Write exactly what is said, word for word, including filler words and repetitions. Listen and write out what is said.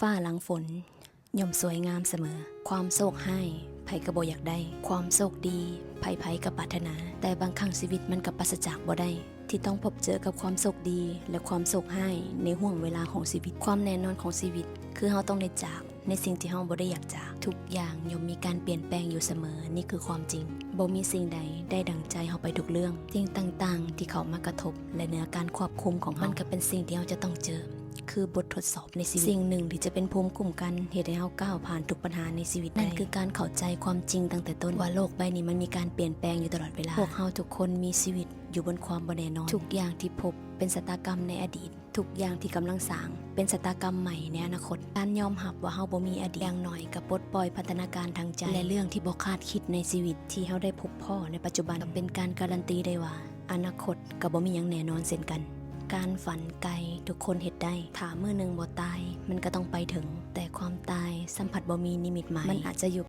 ฟ้าหลังฝนย่อมสวยงามเสมอ ความโชคร้ายไผก็บ่อยากได้ ความโชคดีไผๆก็ปรารถนา แต่บางครั้งชีวิตมันก็ปราศจากบ่ได้ ที่ต้องพบเจอกับความโชคดีและความโชคร้ายในห่วงเวลาของชีวิต ความแน่นอนของชีวิต คือเฮาต้องได้จากในสิ่งที่เฮาบ่ได้อยากจาก ทุกอย่างย่อมมีการเปลี่ยนแปลงอยู่เสมอ นี่คือความจริง บ่มีสิ่งใดได้ดังใจเฮาไปทุกเรื่อง สิ่งต่างๆที่เข้ามากระทบ และเหนือการควบคุมของเฮา มันก็เป็นสิ่งที่เฮาจะต้องเจอ คือบททดสอบในชีวิต สิ่งหนึ่งที่จะเป็นภูมิคุ้มกัน เฮ็ดให้เฮาก้าวผ่านทุกปัญหาในชีวิตได้ นั่นคือการเข้าใจความจริงตั้งแต่ต้น ว่าโลกใบนี้มันมีการเปลี่ยนแปลงอยู่ตลอดเวลา พวกเฮาทุกคนมีชีวิตอยู่บนความบ่แน่นอน ทุกอย่างที่พบเป็นชะตากรรมในอดีต ทุกอย่างที่กำลังสร้างเป็นชะตากรรมใหม่ในอนาคต การยอมรับว่าเฮาบ่มีอดีต อย่างน้อยก็ปลดปล่อยพัฒนาการทางใจ และเรื่องที่บ่คาดคิดในชีวิตที่เฮาได้พบพ้อในปัจจุบัน ก็เป็นการการันตีได้ว่า อนาคตก็บ่มีหยังแน่นอนเช่นกัน การฝันไกลทุกคนเฮ็ดได้ ถ้ามื้อหนึ่งบ่ตาย มันก็ต้องไปถึง แต่ความตายสัมผัสบ่มีนิมิตหมาย มันอาจจะอยู่